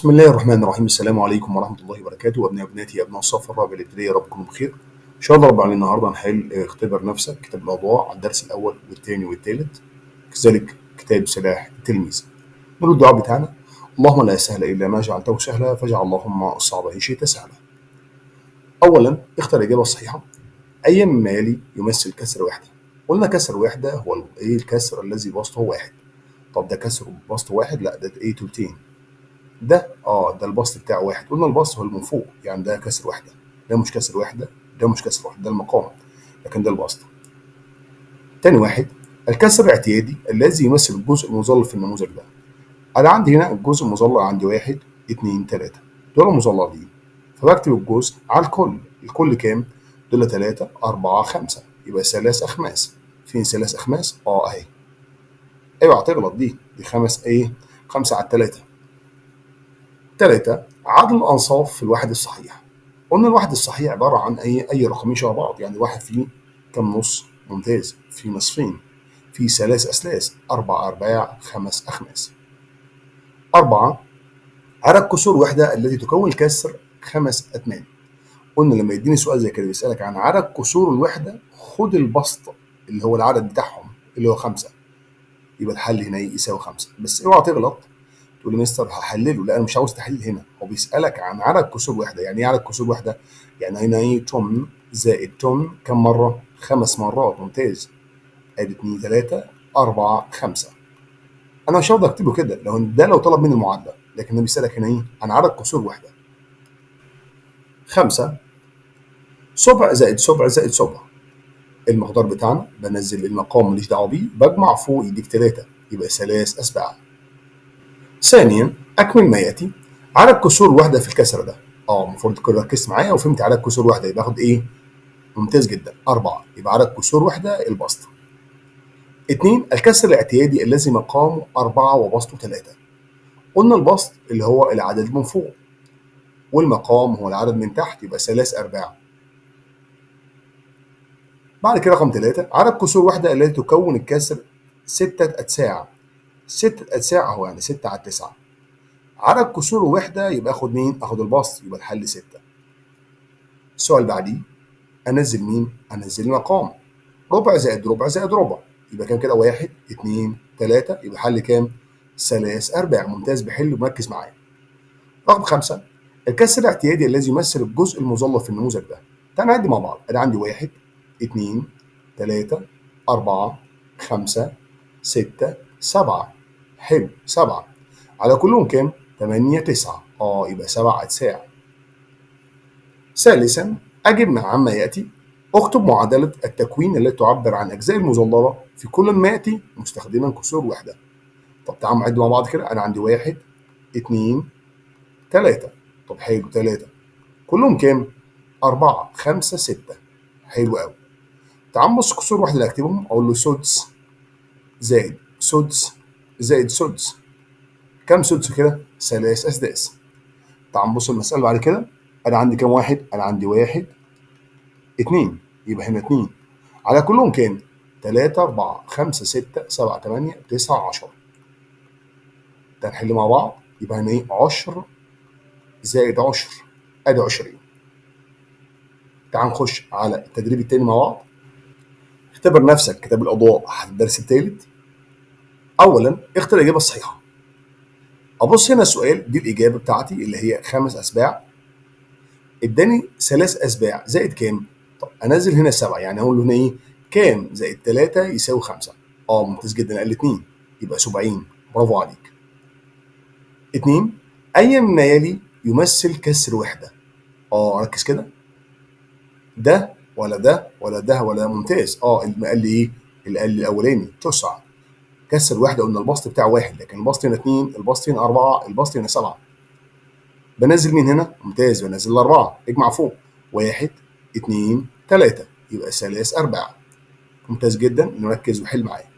بسم الله الرحمن الرحيم. السلام عليكم ورحمة الله وبركاته. أبناء وبناتي أبناء الصف الرابع الابتدائي، يا رب تكونوا بخير. إن شاء الله رب العالمين النهارده هنحل اختبر نفسك كتاب الأضواء على الدرس الأول والثاني والثالث، كذلك كتاب سلاح التلميذ. نقول الدعاء بتاعنا: اللهم لا سهل إلا ما جعلته سهلا، فاجعل اللهم الصعب إن شئت سهلا. أولا اختر الإجابة الصحيحة. أي مما يلي يمثل كسر وحدة؟ قلنا كسر وحدة هو إيه؟ الكسر الذي بسطه واحد. طب ده كسر بسطه واحد؟ لا، ده إيه؟ تلتين. ده ده البسط بتاعه واحد. قلنا البسط هو اللي من فوق، يعني ده كسر وحده، ده مش كسر وحده، ده مش كسر وحده، ده المقام، لكن ده البسط. تاني واحد، الكسر الاعتيادي الذي يمثل الجزء المظلل في النموذج ده. انا عندي هنا الجزء المظلل، عندي 1 2 3، دول مظللين، فبكتب الجزء على الكل. الكل كام؟ دول 3 4 5، يبقى 3 أخماس. فين 3 أخماس؟ اهي. اوعى تغلط، دي 5 ايه؟ 5 على 3. 3 عدد الأنصاف في الواحد الصحيح. قلنا الواحد الصحيح عبارة عن أي رقمين شبه بعض، يعني واحد فيه كم نص؟ ممتاز، في نصفين، في 3 أثلاث، 4 أرباع، 5 أخماس. 4 عدد كسور وحدة التي تكون الكسر 5 أتمان. قلنا لما يديني سؤال زي كده بيسألك عن عدد كسور الوحدة، خد البسط اللي هو العدد بتاعهم اللي هو 5، يبقى الحل هنا يساوي 5. بس اوعى تغلط تقول لي مستر هحلله، لا انا مش عاوز تحليل هنا، هو بيسالك عن عدد كسور وحده. يعني ايه عدد كسور وحده؟ يعني هنا ايه؟ تمن زائد تمن كم مرة؟ 5 مرات. ممتاز، ادي 2 3 4 5. انا مش هقدر اكتبه كده لو ده لو طلب مني المعادلة، لكن بيسالك هنا ايه؟ عن عدد كسور وحده. 5 7 زائد 7 زائد 7، المقدار بتاعنا بنزل المقام ماليش دعوه بيه، بجمع فوق يديك 3، يبقى 3 أسباع. ثانيا اكمل ما ياتي. عدد كسور وحده في الكسر ده، المفروض تكون ركزت معايا وفهمت عدد كسور وحده، يبقى اخد ايه؟ ممتاز جدا، 4، يبقى عدد كسور وحده البسط. 2 الكسر الاعتيادي الذي مقامه 4 وبسطه 3. قلنا البسط اللي هو العدد من فوق والمقام هو العدد من تحت، يبقى 3 أرباع. بعد كده رقم 3 عدد كسور وحده التي تكون الكسر 6 أتساع. 6 أتساع اهو، يعني 6 على 9. عدد كسور وحده يبقى اخد مين؟ اخد البسط، يبقى الحل 6. السؤال اللي بعديه انزل مين؟ انزل المقام، ربع زائد ربع زائد ربع، يبقى كام كده؟ 1 2 3، يبقى الحل كام؟ 3 أرباع. ممتاز، بحل ومركز معايا. رقم 5 الكسر الاعتيادي الذي يمثل الجزء المظلل في النموذج ده. تعال نعد مع بعض. انا عندي 1 2 3 4 5 6 7. حلو، 7 على كلهم كام؟ 8 9، يبقى 7 أتساع. ثالثا أجب عما يأتي. اكتب معادلة التكوين التي تعبر عن أجزاء المظللة في كل ما يأتي مستخدما كسور وحدة. طب تعالوا نعد مع بعض كده. أنا عندي 1 2 3، طب حلو 3، كلهم كام؟ 4 5 6. حلو قوي. تعالوا نبص كسور وحدة اللي هكتبهم، أقول له سدس زائد سدس زائد سدس، كم سدس كده؟ 3 أسداس. تعال نبص المسألة بعد كده. أنا عندي كام واحد؟ أنا عندي 1 2، يبقى هنا 2، على كلهم كام؟ 3 4 5 6 7 8 9 10. ده نحل مع بعض، يبقى هنا إيه؟ 10 زائد 10 أدي 20. تعال نخش على التدريب التاني مع بعض. اختبر نفسك كتاب الأضواء الدرس الثالث. أولا اختر الإجابة الصحيحة. أبص هنا السؤال، دي الإجابة بتاعتي اللي هي 5 أسباع، إداني 3 أسباع زائد كام؟ طب أنزل هنا 7، يعني أقول له هنا إيه؟ كام زائد 3 يساوي 5. ممتاز جدا، قال 2، يبقى 70. برافو عليك. 2 أي مما يلي يمثل كسر وحدة؟ ركز كده، ده ولا ده ولا ده ولا. ممتاز. اللي قال لي إيه؟ اللي قال لي الأولاني 9 كسر وحده، قلنا البسط بتاعه 1، لكن البسط هنا 2، البسط هنا 4، البسط هنا 7. بنزل مين هنا؟ ممتاز، بنزل 4، اجمع فوق 1 2 3، يبقى 3 أرباع. ممتاز جدا، نركز وحل معايا.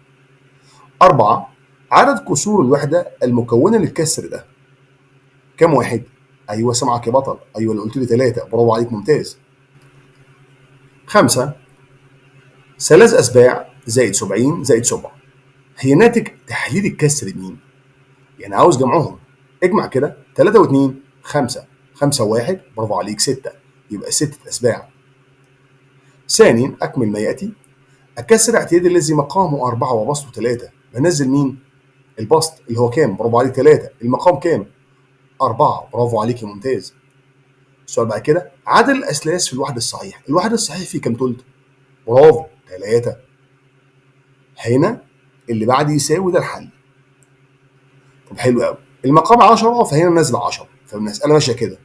4 عدد كسور الوحدة المكونة للكسر ده كام واحد؟ ايوه سامعك يا بطل، ايوه اللي قلت لي 3، برافو عليك، ممتاز. 5 3 أسباع زائد 70 زائد 7 هي ناتج تحليل الكسر مين؟ يعني عاوز جمعهم. اجمع كده 3 و2 5، 5 و1 برافو عليك 6، يبقى 6 أسباع. ثانيا أكمل ما يأتي. الكسر الاعتيادي الذي مقامه 4 وبسطه 3، بنزل مين؟ البسط اللي هو كام؟ برافو عليك 3، المقام كام؟ 4، برافو عليك يا ممتاز. السؤال بعد كده عدد الأثلاث في الواحد الصحيح، الواحد الصحيح فيه كام تلت؟ برافو 3. هنا اللي بعد يساوي ده الحل. طب حلو قوي، المقام 10 فهنا نازل 10، فالمسألة ماشية كده.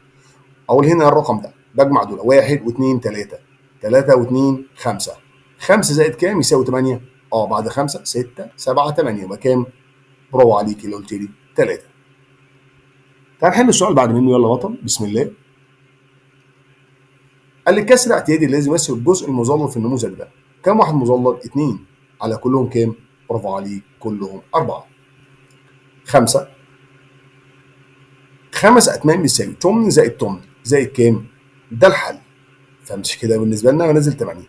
أقول هنا الرقم ده بجمع دول 1 و2 3، 3 و2 5، 5 زائد كام يساوي 8؟ بعد 5 6 7 8، يبقى كام؟ برافو عليك اللي قلت لي 3. تعال نحل السؤال بعد منه، يلا بطل بسم الله. قال لي الكسر الاعتيادي الذي يمثل الجزء المظلل في النموذج ده، كام واحد مظلل؟ 2، على كلهم كام؟ برافو عليك كلهم 4. 5 5 أتمام بيساوي 8 زائد 8 زائد كام؟ ده الحل. فمش كده بالنسبة لنا بنزل 8.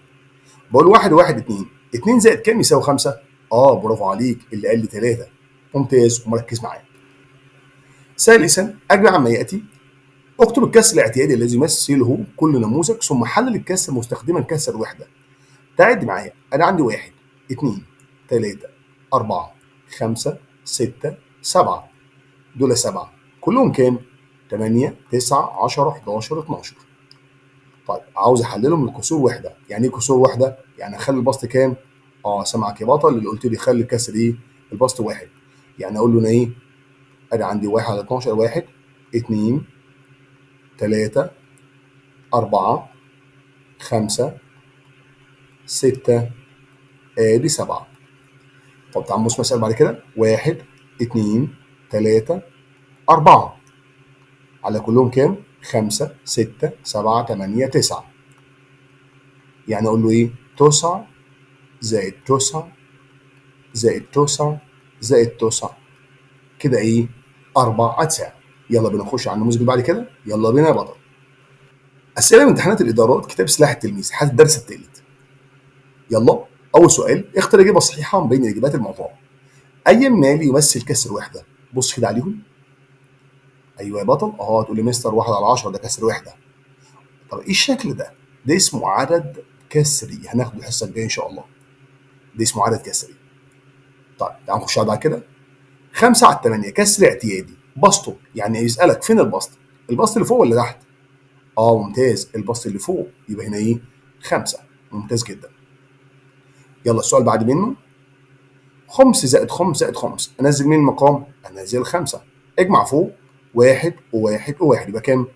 بقول 1 1 2، 2 زائد كام يساوي 5؟ برافو عليك اللي قال لي 3، ممتاز ومركز معايا. ثالثا أجمع ما يأتي. اكتب الكسر الاعتيادي الذي يمثله كل نموذج ثم حلل الكسر مستخدما كسر وحدة. تعد معايا، أنا عندي 1 2 3 4 5 6 7، دول 7 كلهم كام؟ 8 9 10 11 12. طيب عاوز احللهم لكسور وحده، يعني ايه كسور وحده؟ يعني اخلي البسط كام؟ سامعك يا بطل اللي قلت لي خلي الكسر ايه؟ البسط 1، يعني اقول له انا ايه؟ انا عندي 1 على 12، 1 2 3 4 5 6 ادي 7. طب تعال نبص مسألة بعد كده، 1 2 3 4 على كلهم كام؟ 5 6 7 8 9، يعني اقول له ايه؟ 9 زائد 9 زائد 9 زائد 9، كده ايه؟ 4 9. يلا بينا نخش على النموذج اللي بعد كده، يلا بينا يا بطل. أسئلة من امتحانات الإدارات، كتاب سلاح التلميذ، حالة الدرس الثالث. يلا أول سؤال، اختر إجابة صحيحة من بين الإجابات المعطاة. أي مال يمثل كسر وحدة؟ بص كده عليهم. أيوه يا بطل، تقول لي مستر 1 على 10 ده كسر وحدة. طب إيه الشكل ده؟ ده اسمه عدد كسري، هناخده الحصة الجاية إن شاء الله. ده اسمه عدد كسري. طيب تعال نخش على بعد كده. 5 على 8 كسر اعتيادي، بسطه، يعني يسألك فين البسط؟ البسط اللي فوق ولا تحت؟ ممتاز، البسط اللي فوق، يبقى هنا ايه؟ 5، ممتاز جدا. يلا السؤال بعد منه، 5 زائد 5 زائد 5، انزل مين المقام؟ انزل 5، اجمع فوق 1 و1 و1 يبقى كام؟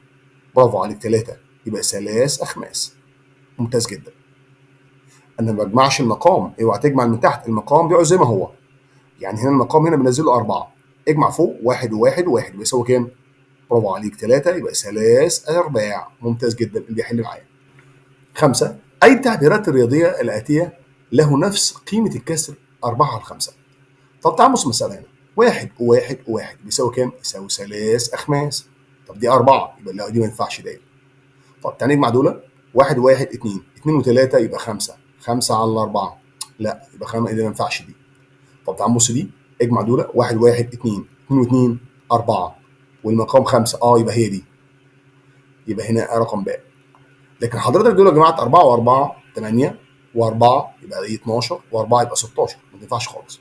برافو عليك 3، يبقى 3 أخماس، ممتاز جدا. انا ما بجمعش المقام، اوعى تجمع من تحت، المقام بيقعد زي ما هو. يعني هنا المقام هنا بنزله 4، اجمع فوق 1 و1 و1 يبقى يساوي كام؟ برافو عليك 3، يبقى 3 أرباع، ممتاز جدا اللي بيحل معايا. 5 أي التعبيرات الرياضية الآتية له نفس قيمة الكسر 4 على 5؟ طب تعال بص المسألة هنا، 1 و1 و1 بيساوي كام؟ يساوي 3 أخماس. طب دي 4، يبقى لا دي ما ينفعش دايما. طب تعال نجمع دول، 1 و1 2، 2 و3 يبقى 5، 5 على 4، لا يبقى 5 دي ما ينفعش دي. طب تعال بص دي، اجمع دول، 1 و1 2، 2 و2 4، والمقام 5، يبقى هي دي، يبقى هنا رقم باء. لكن حضرتك دول يا جماعة 4 و4 8 و4 يبقى ايه 12 و4 يبقى 16، ما تنفعش خالص.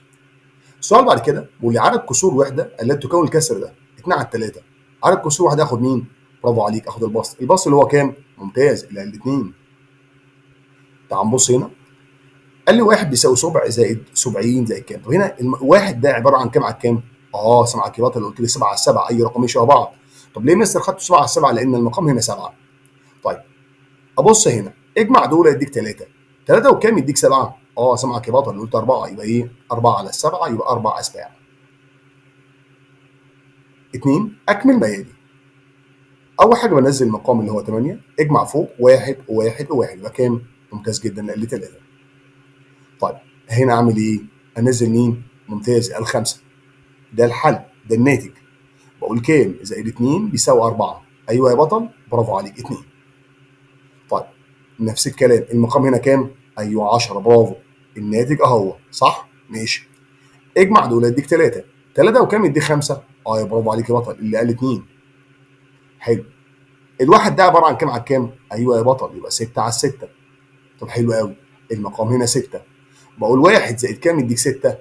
السؤال بعد كده بيقول لي عدد كسور وحده التي تكون الكسر ده 2 على 3، عدد كسور وحده اخد مين؟ برافو عليك اخد البسط، البسط اللي هو كام؟ ممتاز اللي قال 2. تعال نبص هنا، قال لي 1 بيساوي 7 زائد 70 زائد كام؟ طب هنا الواحد ده عبارة عن كام على كام؟ سمع كده اللي قلت لي 7 على 7، اي رقمين شبه بعض. طب ليه مستر خدته 7 على 7؟ لان المقام هنا 7. طيب ابص هنا، اجمع دول يديك 3، 3 وكام يديك 7؟ سمع كده اللي قلت 4، يبقى ايه؟ 4 على 7 يبقى 4 أسباع. 2 اكمل ما يلي. اول حاجة بنزل المقام اللي هو 8، اجمع فوق 1 و1 و1 يبقى كام؟ ممتاز جدا اللي 3. طيب هنا اعمل ايه؟ انزل مين؟ ممتاز الخمسة، ده الحل، ده الناتج. بقول كام زائد 2 بيساوي 4. ايوه يا بطل، برافو عليك 2. طيب نفس الكلام، المقام هنا كام؟ ايوه 10، برافو، الناتج اهو صح؟ ماشي. اجمع دول يديك 3، 3 وكام يديك 5؟ اه يا برافو عليك يا بطل، اللي قال 2. حلو. الواحد ده عبارة عن كام على كام؟ ايوه يا بطل، يبقى 6 على 6. طب حلو قوي، المقام هنا 6. بقول 1 زائد كام يديك 6؟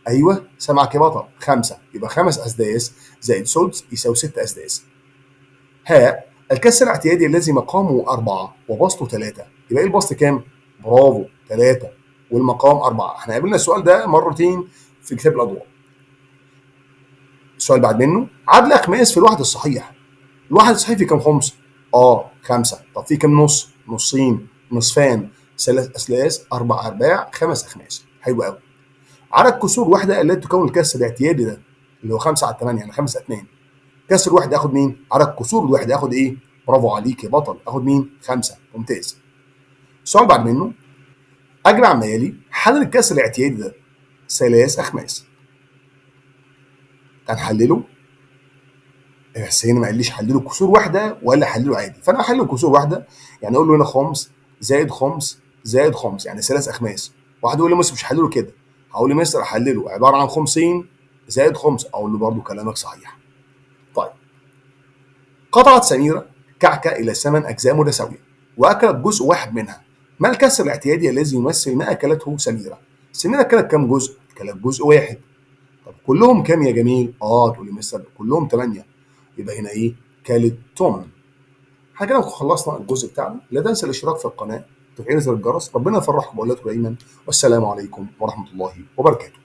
ايوه سامعك يا بطل، 5. يبقى 5 اسداس زائد سدس يساوي 6 اسداس. ها، الكسر الاعتيادي الذي مقامه 4 وبسطه 3، يبقى ايه البسط كام؟ برافو، 3 والمقام 4. احنا قابلنا السؤال ده مرتين في كتاب الاضواء. السؤال بعد منه، عدل اخماس في الواحد الصحيح. الواحد الصحيح في كام خمس؟ 5. طب في كام نص؟ نصين، نصفان، 3 اثلاث، 4 ارباع، 5 اخماس. حلو قوي. عدد كسور واحدة التي تكون الكسر الاعتيادي ده اللي هو 5 على 8، يعني 5 2. كسر واحد اخد مين؟ عدد كسور الواحد اخد ايه؟ برافو عليك يا بطل، اخد مين؟ 5. ممتاز. السؤال بعد منه، اجمع ما يلي حلل الكسر الاعتيادي ده 3 اخماس. هنحلله، بس هنا ما قاليش حلله كسور واحدة ولا حلله عادي، فانا هحلله كسور واحدة، يعني اقول له هنا خمس زائد خمس زائد خمس، يعني 3 اخماس. واحد يقول لي مستر مش هحلله كده، هقول له مستر احلله عبارة عن 50 زائد 5، اقول له برده كلامك صحيح. طيب، قطعت سميرة كعكه الى 8 اجزاء متساوية واكلت جزء واحد منها، ما الكسر الاعتيادي الذي يمثل ما اكلته سميرة؟ سميرة اكلت كام جزء؟ اكلت جزء واحد. طب كلهم كام يا جميل؟ تقول لي مستر كلهم 8، يبقى هنا ايه؟ كلت 8. احنا كده خلصنا الجزء بتاعنا. لا تنسى الاشتراك في القناة، تفعيل زر الجرس. ربنا يفرحكم باولادكم دايما، والسلام عليكم ورحمة الله وبركاته.